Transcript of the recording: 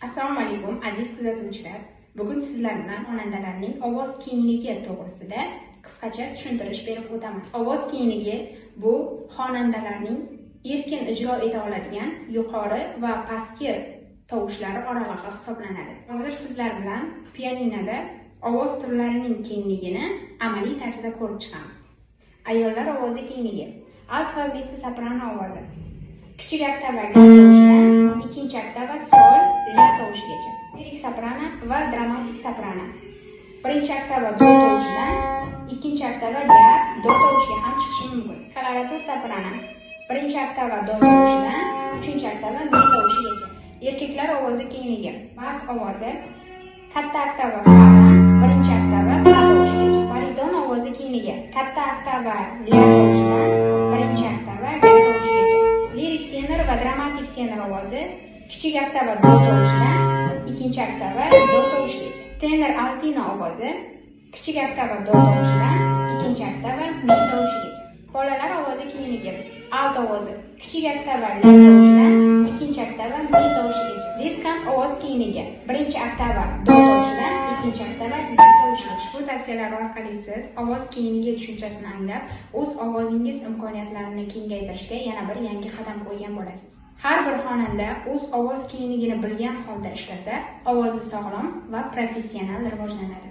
Assalomu alaykum, aziz kuzatuvchilar. Bugun sizlar bilan xonandalarning ovoz kengligi to'g'risida qisqacha tushuntirish berib o'taman. Ovoz kengligi bu xonandalarning erkin ijro eta oladigan yuqori va pastki tovushlari oralig'i hisoblanadi. Hozir sizlar bilan pianinoda ovoz turlarining kengligini amaliy tarzda ko'rib chiqamiz. Ayollar ovozi kengligi. Alt va mezzo soprano ovozi. Kichik oktava ga tovushidan ikkinchi oktava sol, la tovushigacha. Lirik soprano va dramatik soprano. Birinchi oktava do tovushidan ikkinchi oktava la, do tovushiga ham chiqishi mumkin. Koloratur soprano. Birinchi oktava do tovushidan uchinchi oktava mi tovushigacha. Erkaklar ovozi kengligi. Bas ovozi katta oktava fa dan birinchi oktava fa tovushigacha. Bariton ovozi kengligi. Katta oktava la tovushidan birinchi oktava ga tovushigacha. Lirik tenor va dramatik tenor ovozi kichik oktava do tovushidan ikkinchi oktava do tovushigacha. Tenor altino ovozi kichik oktava do tovushidan ikkinchi oktava mi tovushigacha. Bolalar ovozi kengligi. Alt ovozi kichik oktava la tovushidan ikkinchi oktava mi tovushigacha. Diskant ovoz kengligi. Birinchi oktava do tovushidan ikkinchi oktava la tovushigacha. Ushbu tavsiyalar orqali siz ovoz kengligi tushunchasini anglab, o'z ovozingiz imkoniyatlarini kengaytirishga yana bir yangi qadam qo'ygan bo'lasiz. Har bir xonanda o'z ovoz kengligini bilgan holda ishlasa, ovozi sog'lom va professional rivojlanadi.